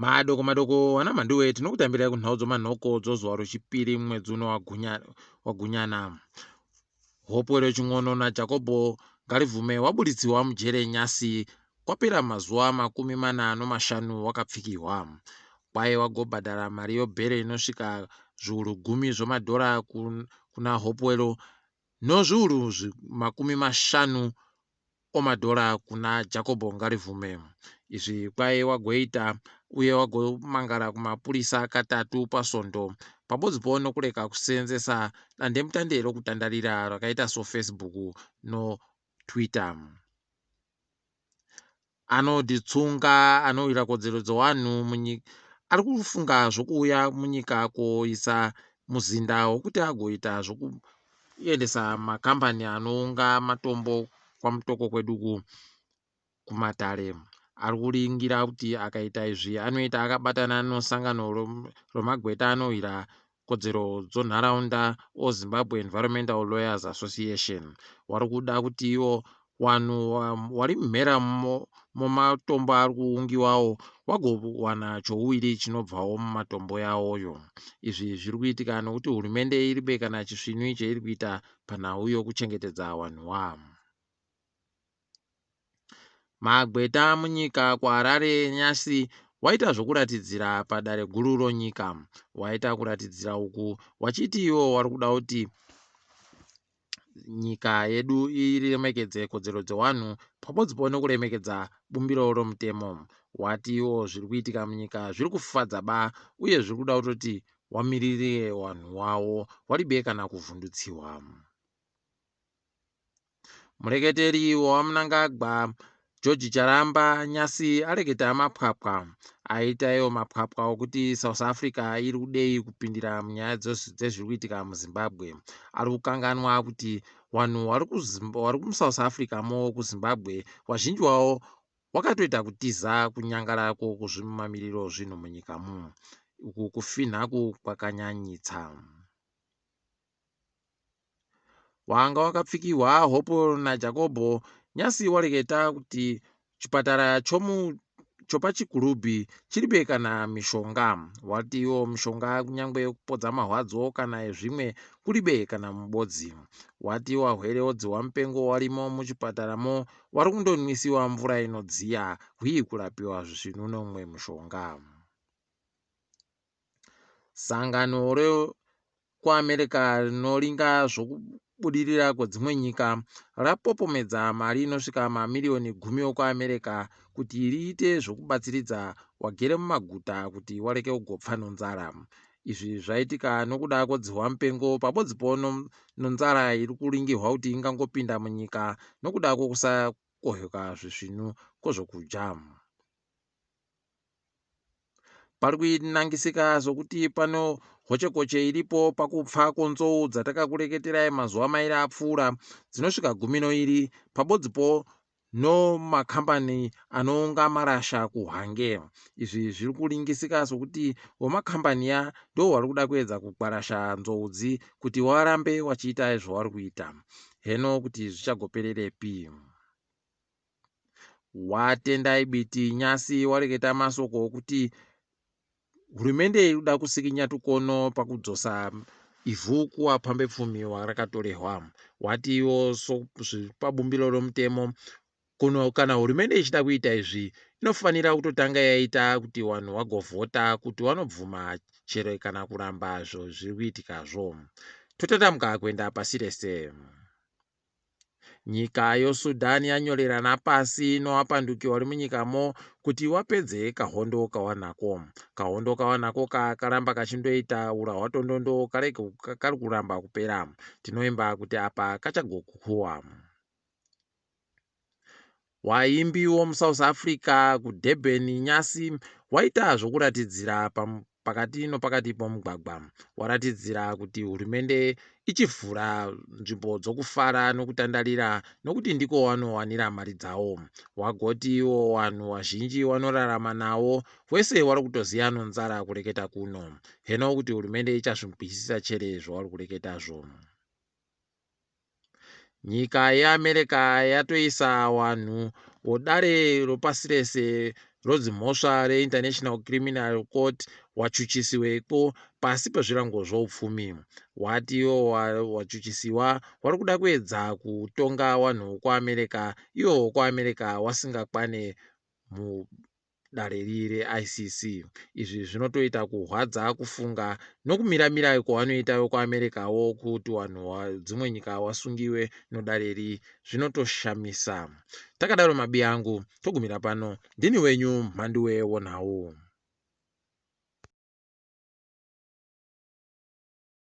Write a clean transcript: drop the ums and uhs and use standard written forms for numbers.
Madoko madoko ana Mhanduwe tinokutambirai kunhau dzomanhoko dzozuva rochipiri mwedzi uno waGunyana. Hopewell Chin'ono naJakobho Ngarivhume waburitsiwa mujere nyasi kwapera mazuva 45 wakapfikihwa. Kwaye wagobhadhara mari yobhere inosvika zviuru gumi zvomadhora kuna Hopewell nozviuru 50 omadhora kuna Jakobho Ngarivhume. Izvi kwaye wagoita uye wagomangara kumapurisa katatu pasvondo pabodzipo nokureka kuseenzesa dandemutande rokutandarira rakaita soFacebook noTwitter. Arnold Tsunga anorwira kodzero dzevanhu munyika ari kufunga zvokuuya munyika koisa muzinda wokuti agoita zvokuendesa makambani anounga matombo kwaMutoko kwedu kumatare. Ari kuringira kuti akaita izvi anoita akabatana nosangano romagweta anorwira kodzero dzonharaunda oZimbabwe Environmental Lawyers Association. Wari kuda kuti iwo wanhu wari mumhera mumatombo ari kuungiwawo wagowana chouwiri chinobvawo mumatombo yawoyo. Izvi zviri kuitika nokuti hurumende iribe kana chisvinu cheiri kuita panhau yokuchengetedza wanhu wa. Magweta munyika kuHarare nyasi waita zvokuratidzira padare guru ronyika. Waita kuratidzira uku wachiti iwo wari kuda kuti nyika yedu iremekedze kodzero dzewanhu pabodzipo nokuremekedza bumbiro romutemo. Wati iwo zviri kuitika munyika zviri kufadza ba uye zviri kuda kutoti wamiririre wanhu wawo waribe kana kuvhundutsiwa. Mureketeri waVaMnangagwa, George Charamba, nyasi areketa mapwapwa. Aita iwo mapwapwa okuti South Africa iri kudei kupindira munyaya dzezviri kuitika muZimbabwe. Ari kukanganwa kuti vanhu vari muSouth Africa mo kuZimbabwe vazhinji vavo wakatoita kutiza kunyangara kwomamiriro zvinhu munyika mu. Uku kufinhaku kwakanyanyitsa. Wanga wakapfikihwa Hopewell naJakobho nyasi wareketa kuti chipatara chopaChikurubi chiribe kana mishonga. Wati iwo mishonga kunyangwe yekupodza mahwadzo kana yezvimwe kuribe kana mubodzi. Wati wahwere wodzihwa mupengo warimo muchipataramo wari kundonwisiwa mvura inodziya hwii kurapiwa zvisvinu nomumwe mushonga. Sangano rekuAmerica rinoringa zvokubudirira kwedzimwe nyika rapopomedza mari inosvika mamiriyoni gumi okuAmerica kuti riite zvokubatsiridza wagere mumaguta kuti wareke kugopfa nonzara. Izvi zvaitika nokuda kwodzihwa mupengo pabodzipo nonzara iri kuringirwa kuti ingangopinda munyika nokuda kwokusakohweka zvisvinu kwozvokudya. Pari kunangisika sokuti pano hochekoche iripo pakupfa kwonzou dzatakakureketerai mazuva mairi apfuura dzinosvika gumi noiri pabodzipo nomakambani anounga marasha kuHwange. Izvi zviri kuringisika sokuti vomakambani ya ndo wari kuda kuedza kugwarasha nzoudzi kuti warambe wachiita zvawari kuita. Heno kuti zvichagopererepi. WaTendai Biti nyasi wareketa masoko okuti hurumende iri kuda kusikinya tukono pakudzosa ivhu kuwapambepfumi warakatorehwa. Watiwo pabumbiro romutemo kuno kana hurumende ichida kuita izvi inofanira kutotanga yaita kuti vanhu vagovhota kuti vanobvuma chero kana kuramba zvo zviri kuitikazvo. Totatamuka kuenda pasi rese. Nyika yoSudan yanyorerana pasi novapanduki vari munyikamo kuti vapedze kahondo kavanako. Kahondo kavanako ka karamba kachindoita ura hwatondondo kari kuramba kupera. Tinoimba kuti apa kachagokuwa. Waimbi womuSouth Africa kuDurban nyasi waita zvokuratidzira pakati nopakati pomugwagwa. Waratidzira kuti hurumende ichivhura nzvimbo dzokufara nokutandarira nokuti ndiko wanowanira mari dzawo. Wagoti iwo wanhu wazhinji wanorarama nawo wese wari kutoziya nonzara kureketa kuno. Heno kuti hurumende ichazvinzwisisa chere zvawari kureketazvo. Nyika yeAmerica yatoisa wanhu wodare ropasi rese rodzimhosva reInternational Criminal Court wachuchisiweko pasi pezvirango zvoupfumi. Wati iwo wachuchisiwa wari kuda kuedza kutonga wanhu wekuAmerica iwo wekuAmerica wasingakwane mudare iri reICC. Izvi zvinotoita kuhwadza kufunga nokumiramira kwavanoita vekuAmericawo kuti vanhu vedzimwe nyika wasungiwe nodare iri zvinotoshamisa. Takadaro mabi angu togumira pano. Ndini wenyu Mhanduwe wonhau.